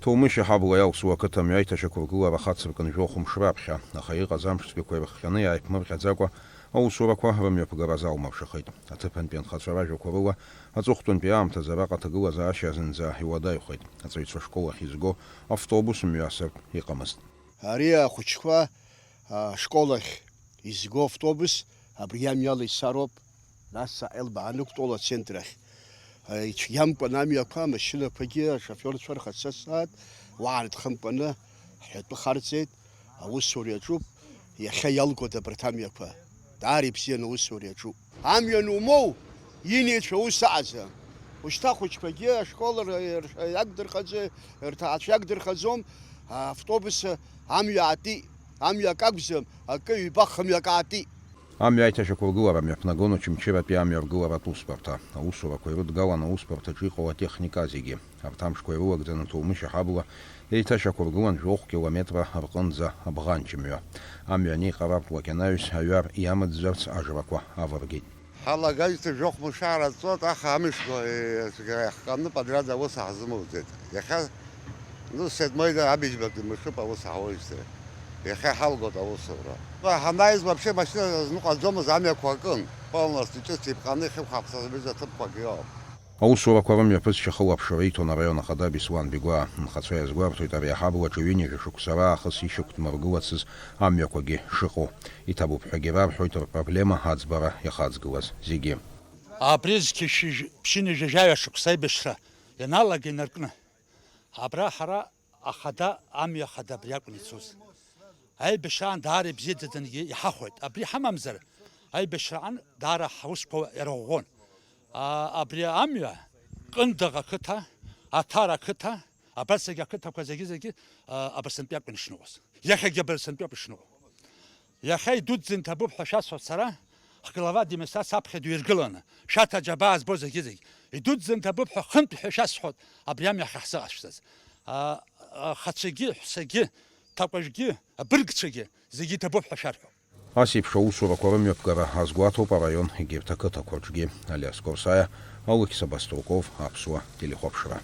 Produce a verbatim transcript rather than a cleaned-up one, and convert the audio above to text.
Ҭоумышь аҳабла иалсуа ақыҭа мҩа аиҭашьақәыргылара хацыркын жәохә мшы раԥхьа, аха иҟаз амш цәгьақәа ирыхҟьаны иааиԥмырҟьаӡакәа, аусурақәа рымҩаԥгара залмыршахеит. Аҭыԥантәи анхацәа ражәақәа рыла, аҵыхәтәантәи аамҭазы араҟа аҭагылазаашьа зынӡа иуадаҩхеит. Аҵаҩцәа ашкол ахь изго автобус мҩасыртә иҟамызт. Ари ахәыҷқәа ашкол ахь изго автобус абри амҩала ицароуп, нас Аҟелба анықәтәоу ацентр ахь. Ицәгьамкәан амҩақәа, амашьынақәагьы, ашоферцәа рхаҿсасааит, уаа рыдхымкәаны ҳҳәатәы харҵеит, аусура иаҿуп, иахьа иалгоит абарҭ амҩақәа. Даара ибзианы аусура иаҿуп. Амҩан умоу, инеицәа аус аҟаӡам. Ушьҭа ахәыҷқәагьы ашкол р-, р-, иагдырхаӡо, рҭаацәа иагдырхаӡом, автобус амҩа аатит, амҩа акы акәӡам, акы ҩба хымҩак аатит. Амҩа аиҭашьақәыргылара мҩаԥнагон Очамчыратәи амҩа ргыларатә усбарҭа. Аусурақәа ирыдгалан аусбарҭаҿы иҟоу атехника зегьы. Арҭ амшқәа ирылагӡаны Ҭоумышь аҳабла еиҭашьақәыргылан жәохә километра рҟынӡа абӷанҷ мҩа. Амҩа анеиҟаратлак анаҩс, аҩар иамыӡәӡәарц ажрақәа авыргеит. Ҳалагазҭа жәохә мшаара ҵуеит, аха амшқәа, е, иахҟьаны подряд аус ҳзымоуӡеит. Иахьа, ну, седьмой да абыжьбатәи мшуп аус ҳауеижьҭеи. Иахьа ҳалгоит аусура. Ҳанааиз вообще машьына зныҟәаӡомызт, амҩақәа акын. Полностью ҿыц иԥҟаны ихьықәҳаԥсаз ҩыза ҭыԥқәак иоуп. Аусурақәа рымҩаԥысшьа ахылаԥшра иҭон араион ахада Беслан Бигәаа. Анхацәа иазгәарҭоит ари аҳаблаҿы ҩынҩажәа шықәса раахыс ишьақәдмыргылацыз амҩақәагьы шыҟоу. Иҭабуп ҳәагьы рарҳәоит рпроблема аӡбара иахаҵгылаз зегьы. Абри зқьи шьыжь-, ԥшьынҩажәи жәаҩа шықәса аибашьра ианалага инаркны, абра ҳара ахада, амҩа ахада абри акәын ицоз. Аибашьраан даара ибзиаӡаӡангьы иҳахәеит. Абри ҳамамзар, аибашьраан даара ҳусқәа иарӷәӷәон. А, абри амҩа, Ҟындаӷ ақыҭа, Аҭара ақыҭа, абарҭ зегьы ақыҭақәа зегьы-зегьы, а, Абырсынтәи акәын ишныҟәоз. Иахьагьы Абырсынтәи ауп ишныҟәо. Иахьа идуӡӡан иҭабуп ҳәа шәасҳәоит сара, ҳглава администрациа аԥхьа дҩаргыланы, шәаҭ аџьабаа збо зегьы-зегь. Идуӡӡан иҭабуп ҳәа хынтә ҳәа шәасҳәоит, абри амҩа ахь ҳзыҟашәҵаз. А, ахацәагьы, ҳәсагьы, ҭакәажәгьы, абыргцәагьы зегьы иҭабуп ҳәа шәарҳәоит. Ас еиԥш аусурақәа рымҩаԥгара азгәаҭоуп араион егьырҭ ақыҭақәа рҿгьы. Алиас Корсаиа, Алықьса Баструков, Аԥсуа телехәаԥшра.